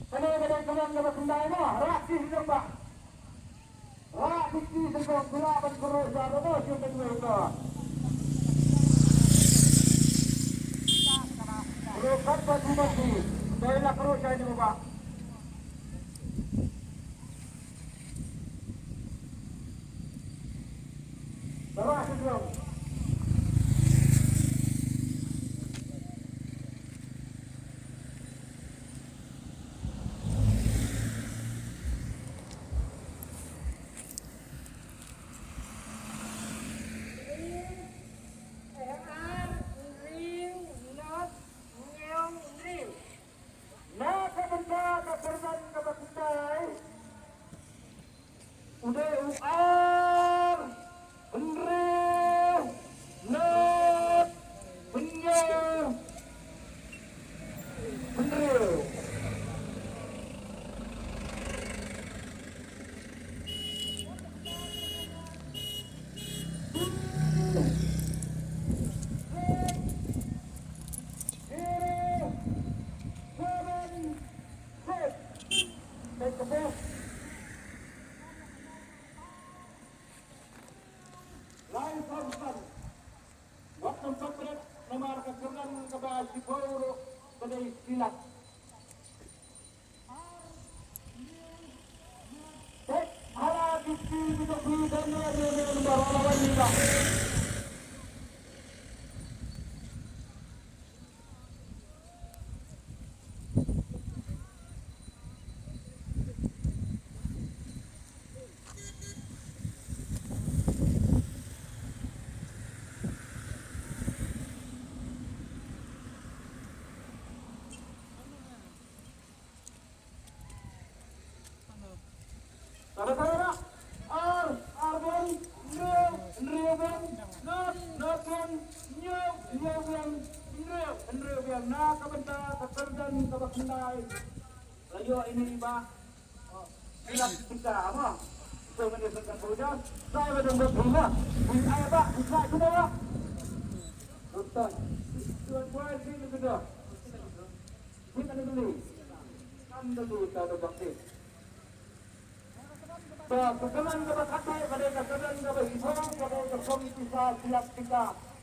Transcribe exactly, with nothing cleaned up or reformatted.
Kane ka dei ka long kaba khyndai mo, rah shi sdang bah. Rah shi sdang, sdang, sdang, ban kyrhuh sha, sdang, sdang, sdang, sdang. Kyrhuh kat ba tu ban tu. Dei la kyrhuh sha ine bah. Rah shi sdang. Na ka bynta ka kyrdan kaba khyndai. U dei u ar, hynriew, nod, hynñiew, hynriew. Zero, seven, six. Take the ball. Lai Thompson. Wat nym pat bret namar ka kyrdan kaba shiphew ruh ka dei shi lak. Peit hala ki skill ki jong phi, don ne ne ne namar hala wan ni ba. Tara tara. Ar, ar biang, hynriew, hynriew biang, nod, nod biang, hynñiew, hynñiew biang, hynriew, hynriew biang. Na ka bynta ka kyrdan kaba khyndai. La ïoh ine i bah. Silat tika mo. Ito mynne sa ka kyrdan. Sa ba dang ba phi mo. Phi ai bah, phi sa kita bah. Betul. Tuan tuan sini kita. Sini ada beli. Kan beli kalau bakti. Ka kyrdan kaba khatduh ka dei ka kyrdan kaba hynñiew ka dei ka song pisa silat tika.